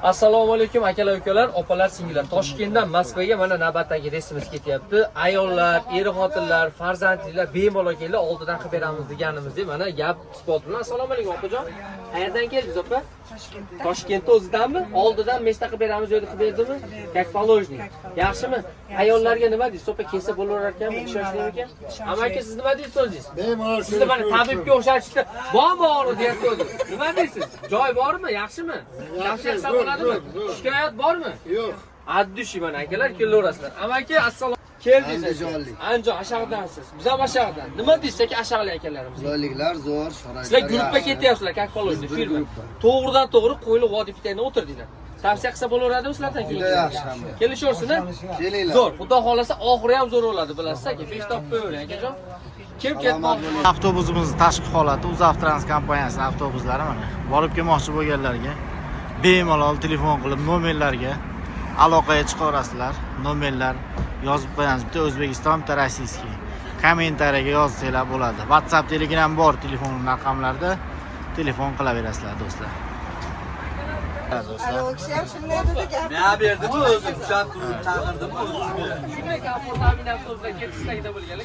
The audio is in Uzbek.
Assalomu alaykum, akalar, ukalar, opalar, singillar. Toshkentdan Moskvaga mana navbatdagi reysimiz ketyapti. Ayollar, er xotinlar, farzandlilar bemalol kelinglar, oldidan qilib beramiz deganimizdek, mana gap isbot bilan. Assalomu alaykum, opajon. Qayerdan keldingiz, opa? Toshkentda. Toshkentda o'zidanmi? Oldidan место qilib beramiz, yo'q qilib berdimi? Как положено. Yaxshimi? Ayollarga nima deysiz? Opa, kelsa bo'laverar ekanmi? Ishonchli ekan? Amaki, siz nima deysiz o'zingiz? Bemalol. Sizni mana tabibga o'xshatishdi. Bormi og'riq deyapti o'zi. Nima deysiz? Joy bormi? Yaxshimi? Tavsiya qilsa bo'ladimi? Shikoyat bormi? Yo'q. Addushi, mana akalar, kelaverasizlar. Amaki, assalom. Keldingiz. Andijonlik. Andijon, Ashaqdansiz. Biz ham Ashaqdan. Nima deysiz, aka, Ashaqli akalarimizga? Qulayliklar zo'r, sharoitlar Sizlar guruhga yaxshi. ketyapsizlar, как положено, Biz bir firma. gruppa. To'g'ridan to'g'ri Qo'yliq Vodiy pitayda o'tirdinglar. Tavsiya qilsa bo'laveradimi sizlardan keyin? Juda yaxshi hamma. Kelishaversin, a? Kelinglar. Zo'r. Xudo xolasa, oxiri ham zo'r bo'ladi, bilasiz, aka. 5 topib qo'yavering, akajon. Kim Salomat ketmoqchi? bo'ling. Avtobusimiz tashqi holati, UzAvtotrans kompaniyasining avtobuslari mana. Borib kelmoqchi bo'lganlarga bemalol telefon qilib nomerlarga aloqaga chiqaverasizlar. Nomerlar yozib qo'yamiz. Bitta O'zbekiston, bitta российский. Kommentariyaga yozsanglar bo'ladi. WhatsApp, Telegram bor telefon raqamlarda telefon qilaverasizlar, do'stlar. Do'stlar. Ayol kishi ham shunday dedi gap. Nima berdimi o'zi? Ushlab turib chaqirdimi o'zi? Shunday komfort avtobuslar ketishlikda bo'lganlar.